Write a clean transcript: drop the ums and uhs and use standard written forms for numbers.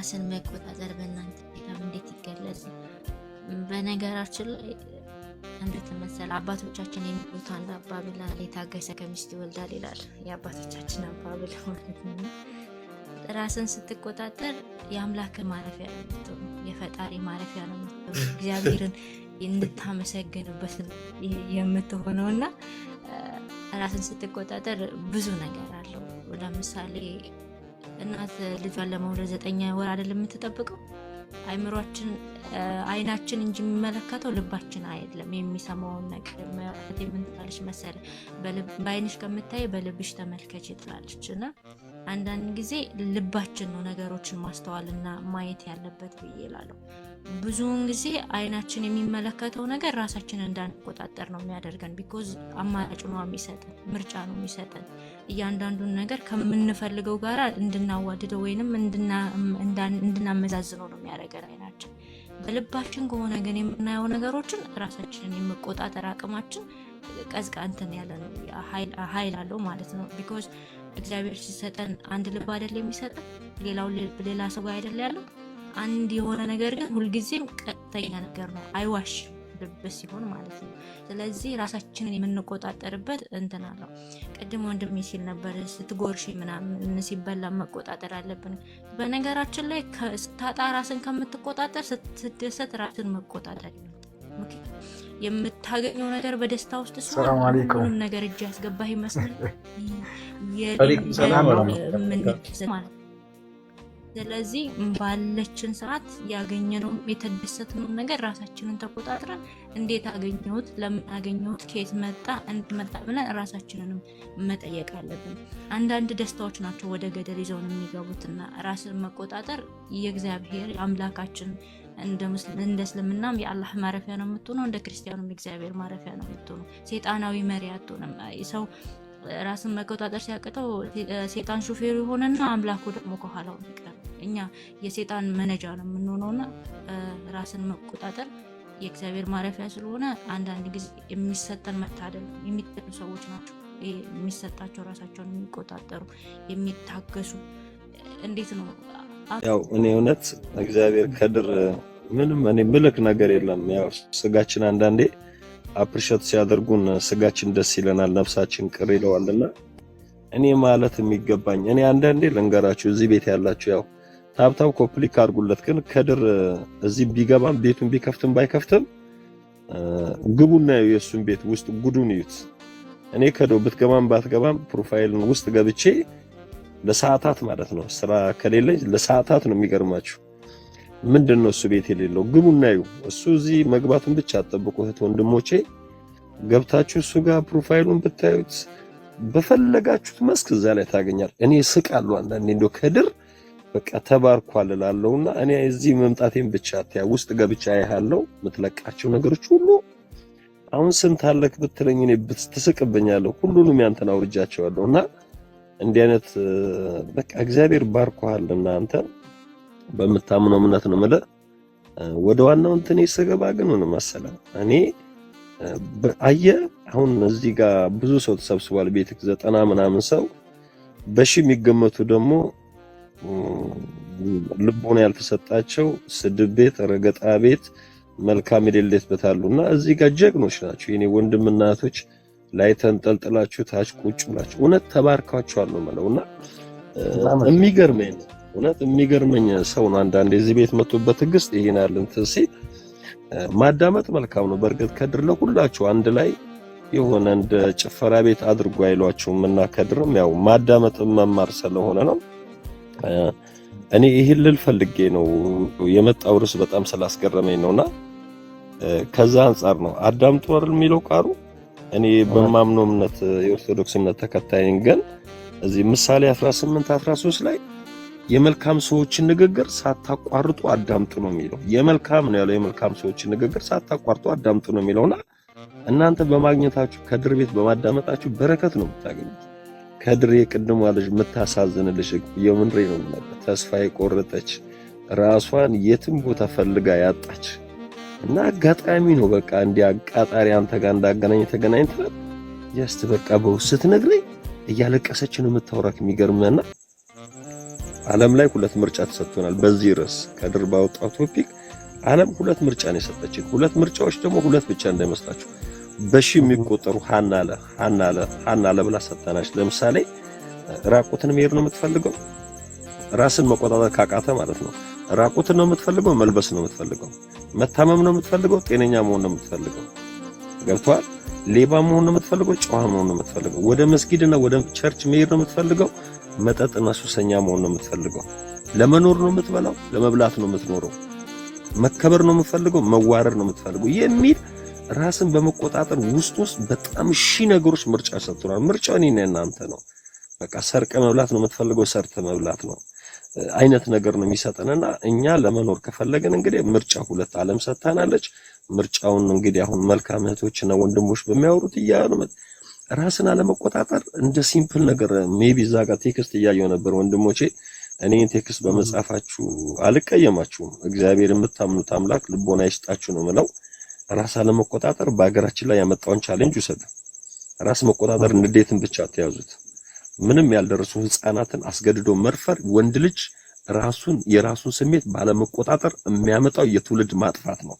ራስን መቆጣጠር በእናንተ ኪታብ እንዴት ይገለጽ? በነገራችን ላይ እንዴት መሰለ፣ አባቶቻችን የሚሉት አንድ አባብል አለ፣ የታገሰ ከሚስት ይወልዳል ይላል። የአባቶቻችን አባብል ማለት ነው። ራስን ስትቆጣጠር የአምላክ ማረፊያ ነው የምትሆነው፣ የፈጣሪ ማረፊያ ነው የምትሆነው፣ እግዚአብሔርን እንድታመሰግንበት የምትሆነው። እና ራስን ስትቆጣጠር ብዙ ነገር አለው። ለምሳሌ እናት ልጇን ለመውለድ 9 ወር አይደለም የምትጠብቀው? አይምሯችን አይናችን እንጂ የሚመለከተው ልባችን አይደለም። የሚሰማውን ነገር ምን ትላለች መሰለ? በአይንሽ ከምታይ በልብሽ ተመልከች ትላለች። እና አንዳንድ ጊዜ ልባችን ነው ነገሮችን ማስተዋልና ማየት ያለበት ብዬ እላለሁ። ብዙውን ጊዜ አይናችን የሚመለከተው ነገር ራሳችንን እንዳንቆጣጠር ነው የሚያደርገን። Because አማራጭ ነው የሚሰጠን፣ ምርጫ ነው የሚሰጠን። እያንዳንዱን ነገር ከምንፈልገው ጋራ እንድናዋድደው ወይንም እንድናመዛዝነው ነው የሚያደርገን አይናችን። በልባችን ከሆነ ግን የምናየው ነገሮችን ራሳችንን የመቆጣጠር አቅማችን ቀዝቃ እንትን ያለ ነው፣ ኃይል አለው ማለት ነው። Because እግዚአብሔር ሲሰጠን አንድ ልብ አይደል የሚሰጠን? ሌላው ልብ ሌላ ሰው ጋር አይደል ያለው? አንድ የሆነ ነገር ግን ሁልጊዜም ቀጥተኛ ነገር ነው፣ አይዋሽም ልብ ሲሆን ማለት ነው። ስለዚህ ራሳችንን የምንቆጣጠርበት እንትን አለው። ቅድም ወንድሜ ሲል ነበር፣ ስትጎርሺ ምናምን ሲበላ መቆጣጠር አለብን። በነገራችን ላይ ስታጣ ራስን ከምትቆጣጠር ስትደሰት ራስን መቆጣጠር የምታገኘው ነገር በደስታ ውስጥ ሲሆን ሰላም አለይኩም። ሁሉንም ነገር እጅ ያስገባህ ይመስላል አለይኩም ሰላም የምንደሰት ማለት ነው። ስለዚህ ባለችን ሰዓት ያገኘነው የተደሰትነውን ነገር ራሳችንን ተቆጣጥረን እንዴት አገኘሁት፣ ለምን አገኘሁት፣ ከየት መጣ፣ እንዴት መጣ ብለን ራሳችንንም መጠየቅ አለብን። አንዳንድ ደስታዎች ናቸው ወደ ገደል ይዘውን የሚገቡትና ራስን መቆጣጠር የእግዚአብሔር አምላካችን እንደ እስልምናም የአላህ ማረፊያ ነው የምትሆነው፣ እንደ ክርስቲያኑም የእግዚአብሔር ማረፊያ ነው የምትሆነው። ሴጣናዊ መሪ አትሆንም። ሰው ራስን መቆጣጠር ሲያቅተው ሴጣን ሹፌሩ የሆነና አምላኩ ደግሞ ከኋላው ይቀር። እኛ የሴጣን መነጃ ነው የምንሆነውና ራስን መቆጣጠር የእግዚአብሔር ማረፊያ ስለሆነ አንዳንድ ጊዜ የሚሰጠን መታደል ነው። የሚጠሉ ሰዎች ናቸው የሚሰጣቸው፣ ራሳቸውን የሚቆጣጠሩ፣ የሚታገሱ። እንዴት ነው? ያው እኔ እውነት እግዚአብሔር ከድር ምንም እኔ ምልክ ነገር የለም። ያው ስጋችን አንዳንዴ appreciate ሲያደርጉን ስጋችን ደስ ይለናል፣ ነፍሳችን ቅር ይለዋልና እኔ ማለት የሚገባኝ እኔ አንዳንዴ ልንገራችሁ፣ እዚህ ቤት ያላችሁ ያው tap tap copy link አድርጉለት። ግን ከድር እዚህ ቢገባም ቤቱን ቢከፍትም ባይከፍትም ግቡና የእሱን ቤት ውስጥ ጉዱን እዩት። እኔ ከዶ ብትገባም ባትገባም profile ን ውስጥ ገብቼ ለሰዓታት ማለት ነው፣ ስራ ከሌለኝ ለሰዓታት ነው። የሚገርማችሁ ምንድን ነው እሱ ቤት የሌለው? ግቡና እዩ። እሱ እዚህ መግባቱን ብቻ አትጠብቁ እህት ወንድሞቼ፣ ገብታችሁ እሱ ጋር profile ኡን ብታዩት በፈለጋችሁት መስክ እዛ ላይ ታገኛል። እኔ ስቃለሁ አንዳንዴ፣ እንደው ከድር በቃ ተባርኳል እላለሁና እኔ እዚህ መምጣቴን ብቻ አትያ፣ ውስጥ ገብቻ አይሃለሁ የምትለቃቸው ነገሮች ሁሉ። አሁን ስንት አለክ ብትለኝ እኔ ትስቅብኛለህ። ሁሉንም ያንተን አውርጃቸዋለሁ። እና እንዲህ አይነት በቃ እግዚአብሔር ባርኮሃል እና አንተ በምታምነው እምነት ነው የምልህ። ወደ ዋናው እንትኔ ስገባ ግን ምን መሰለህ፣ እኔ አየህ አሁን እዚህ ጋር ብዙ ሰው ተሰብስቧል። ቤት 90 ምናምን ሰው፣ በሺ የሚገመቱ ደግሞ ልቦና ያልተሰጣቸው ስድብ ቤት፣ ረገጣ ቤት፣ መልካም የሌለበት አሉና እዚህ ጋር ጀግኖች ናቸው የኔ ወንድምና እህቶች። ላይ ተንጠልጥላችሁ ታች ቁጭ ብላችሁ እውነት ተባርካችኋል ነው የምለው። እና የሚገርመኝ እውነት የሚገርመኝ ሰው ነው። አንዳንዴ እዚህ ቤት መጥቶ በትዕግስት ይሄን ያህል እንትን ሲል ማዳመጥ መልካም ነው። በእርግጥ ከድር ለሁላችሁ አንድ ላይ የሆነ እንደ ጭፈራ ቤት አድርጎ አይሏችሁም እና ከድርም ያው ማዳመጥ መማር ስለሆነ ነው። እኔ ይህን ልል ፈልጌ ነው፣ የመጣው ርዕስ በጣም ስላስገረመኝ ነውና ከዛ አንጻር ነው። አዳምጡ አይደል የሚለው ቃሉ። እኔ በማምነው እምነት የኦርቶዶክስ እምነት ተከታይ፣ ግን እዚህ ምሳሌ 18 13 ላይ የመልካም ሰዎችን ንግግር ሳታቋርጡ አዳምጡ ነው የሚለው። የመልካም ነው ያለው። የመልካም ሰዎችን ንግግር ሳታቋርጡ አዳምጡ ነው የሚለውና እናንተ በማግኘታችሁ ከድር ቤት በማዳመጣችሁ በረከት ነው የምታገኙት። ከድር የቅድሟ ልጅ የምታሳዝንልሽ የምንሬ ነው ነበር፣ ተስፋ የቆረጠች፣ ራሷን የትም ቦታ ፈልጋ ያጣች እና አጋጣሚ ነው በቃ እንዲህ አቃጣሪ አንተ ጋር እንዳገናኝ ተገናኝተናል። Just በቃ በውስጥ ስትነግረኝ እያለቀሰች ነው የምታወራክ። የሚገርምና ዓለም ላይ ሁለት ምርጫ ተሰጥቶናል። በዚህ ርዕስ ከድር ባወጣው topic ዓለም ሁለት ምርጫ ነው የሰጠችን። ሁለት ምርጫዎች ደግሞ ሁለት ብቻ እንዳይመስላችሁ፣ በሺ የሚቆጠሩ ሀና አለ፣ ሀና አለ፣ ሀና አለ ብላ ሰጥታናች። ለምሳሌ ራቁትን መሄድ ነው የምትፈልገው? ራስን መቆጣጠር ካቃተ ማለት ነው። ራቁትን ነው የምትፈልገው? መልበስ ነው የምትፈልገው? መታመም ነው የምትፈልገው? ጤነኛ መሆን ነው የምትፈልገው? ገብቶሃል? ሌባ መሆን ነው የምትፈልገው? ጨዋ መሆን ነው የምትፈልገው? ወደ መስጊድና ወደ church መሄድ ነው የምትፈልገው? መጠጥና ሱሰኛ መሆን ነው የምትፈልገው? ለመኖር ነው የምትበላው? ለመብላት ነው የምትኖረው? መከበር ነው የምትፈልገው? መዋረድ ነው የምትፈልገው? የሚል ራስን በመቆጣጠር ውስጥ ውስጥ በጣም ሺህ ነገሮች ምርጫ ሰጥቶናል። ምርጫው እኔና እናንተ ነው። በቃ ሰርቀ መብላት ነው የምትፈልገው? ሰርተ መብላት ነው አይነት ነገር ነው የሚሰጠንና እኛ ለመኖር ከፈለግን እንግዲህ ምርጫ ሁለት ዓለም ሰጥታናለች። ምርጫውን እንግዲህ አሁን መልካም እህቶችና ወንድሞች በሚያወሩት እያሉ ራስን አለመቆጣጠር እንደ simple ነገር maybe እዛ ጋር text እያየው ነበር ወንድሞቼ። እኔን text በመጻፋችሁ አልቀየማችሁም። እግዚአብሔር የምታምኑት አምላክ ልቦና ይስጣችሁ ነው የምለው። ራስ አለመቆጣጠር በሀገራችን ላይ ያመጣውን challenge ውሰዱ። ራስ መቆጣጠር ንዴትን ብቻ አትያዙት። ምንም ያልደረሱ ህፃናትን አስገድዶ መድፈር ወንድ ልጅ ራሱን የራሱን ስሜት ባለመቆጣጠር የሚያመጣው የትውልድ ማጥፋት ነው።